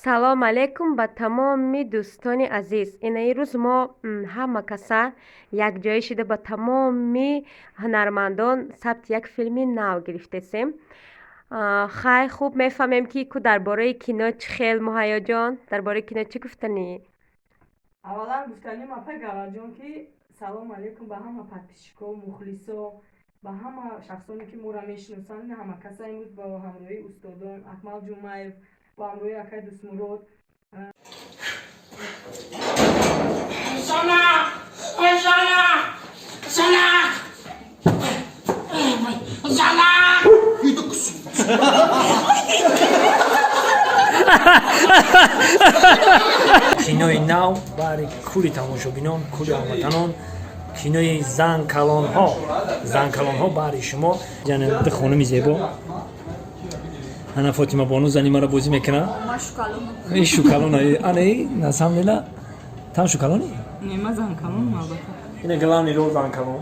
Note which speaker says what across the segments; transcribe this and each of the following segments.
Speaker 1: Салом алейкум ба тамоми дӯстони азиз. Инаи рӯз мо ҳама каса якҷоя шида ба тамоми ҳунармандон сабти як филми нав гирифтесем. Хай, хуб мефаҳмем, ки ку дар бораи кино чӣ хел. Муҳайёҷон, дар бораи кино чӣ гуфтанӣ?
Speaker 2: Аввалан гуфтаним, апай Гавҳарҷон, ки салом алейкум ба ҳама подписчикҳо, мухлисо, ба ҳама шахсоне, ки моро мешиносанд. Ҳама каса имрӯз бо ҳамроҳии устодон Акмал Ҷумаев, бо ҳамроҳии акай Дӯстмурод.
Speaker 3: Кинои нав баҳри кулли тамошобинон, кулли ҳамватанон, кинои Занкалонҳо, Занкалонҳо баҳри шумо. Яъне ду хонуми зебо, ана Фотима бону зани маро бозӣ мекунад. Шукалон ана, на самом деле там шукалони.
Speaker 2: Не, ма занкалонам, албатта.
Speaker 3: Ина главный роль занкалон.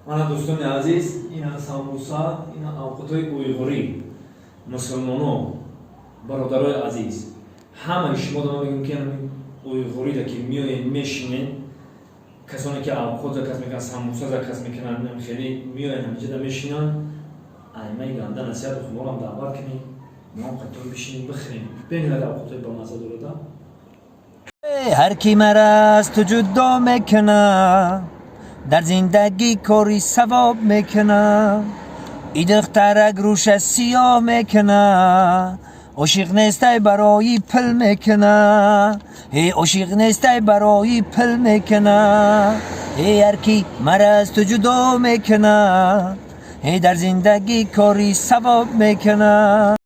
Speaker 3: Мана, дӯстони азиз, ина самбуса, ина авқотҳои уйғурӣ. Мусулмоно, бародарои азиз, ҳамаи шумо дама мегӯем, ки уйғурида ки меоен, мешинен, касоне ки авқот заказ мекунанд, самбуса заказ мекунанд, хеле меоян, ҳамиҷада мешинанд. Аймаи ганда насиҳат, хуморам даъват кунем, моам қатор бишинем, бихӯрем. Бениҳоят авқотҳои бамазза дорада.
Speaker 4: Ҳар ки мара аз ту ҷудо мекунад, дар зиндагӣ кори савоб мекунад. И духтарак рӯша сиёҳ мекунад, ошиқ нестай, барои пул мекунад. Э, ошиқ нестай, барои пул мекунад. Э, ҳар ки мара аз ту ҷудо мекунад, э, дар зиндагӣ кори савоб мекунад.